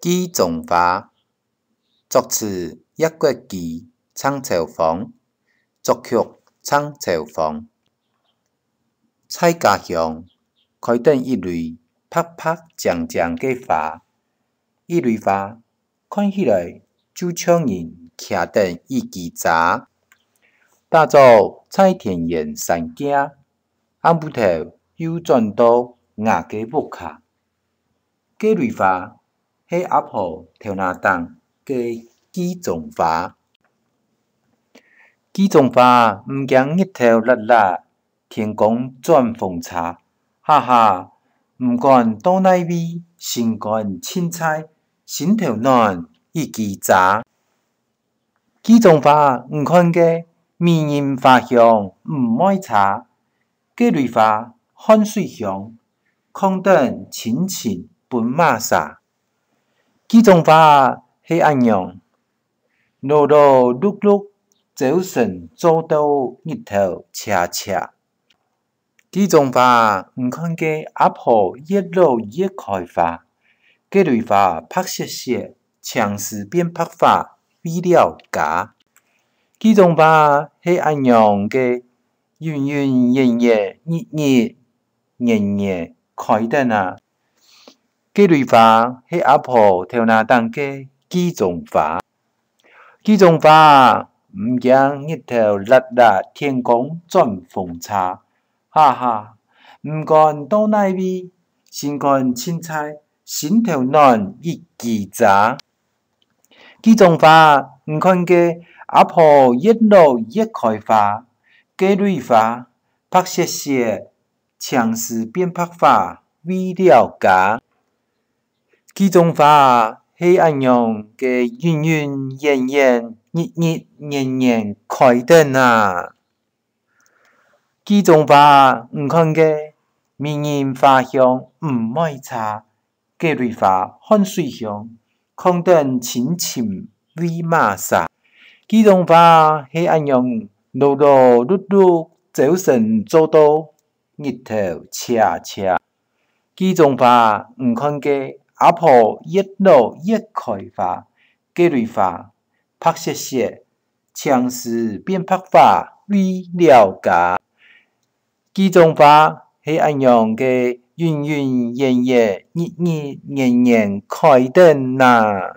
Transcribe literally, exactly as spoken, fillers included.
髻鬃花，作詞葉國基、鄭朝芳，作曲鄭朝芳。在家鄉，開等一蕊白白淨淨个花，一蕊花看起來就像人擎等一支遮。打早在田園散步，暗晡頭又轉到吾个屋下。 該蕊花係阿婆頭那頂个髻鬃花。髻鬃花毋驚日頭辣辣，天公轉風沙，哈哈，毋管到哪位，心肝盡在，心頭暖一支遮。 髻鬃花，你看个，迷人花香毋會差。該蕊花汗水香，囥等清清分馬儕。髻鬃花係恁樣，勞勞碌碌，朝晨做到日頭斜斜。 髻鬃花，你看个，阿婆越老越開花，該蕊花白雪雪，青絲變白髮，為了家。髻鬃花係恁樣个，永永遠遠，日日年年開等啊。該蕊花係阿婆頭那頂个髻鬃花。 髻鬃花，毋驚日頭辣辣，天公轉風沙，哈哈，毋管到哪位，心肝盡在，心頭暖一支遮。髻鬃花，你看个，阿婆越老越開花，該蕊花白雪雪，青絲變白髮，為了家。 髻鬃花，係恁樣个，永永遠遠，日日年年開等啊。髻鬃花，你看个，迷人花香毋會差，該蕊花汗水香，囥等清清為馬儕。髻鬃花，係恁樣，勞勞碌碌，朝晨做到日頭斜斜。 髻鬃花，你看个，阿婆越老越開花，該蕊花白雪雪，青絲變白髮，為了家。髻鬃花，係恁樣个，永永遠遠，日日年年開等啊。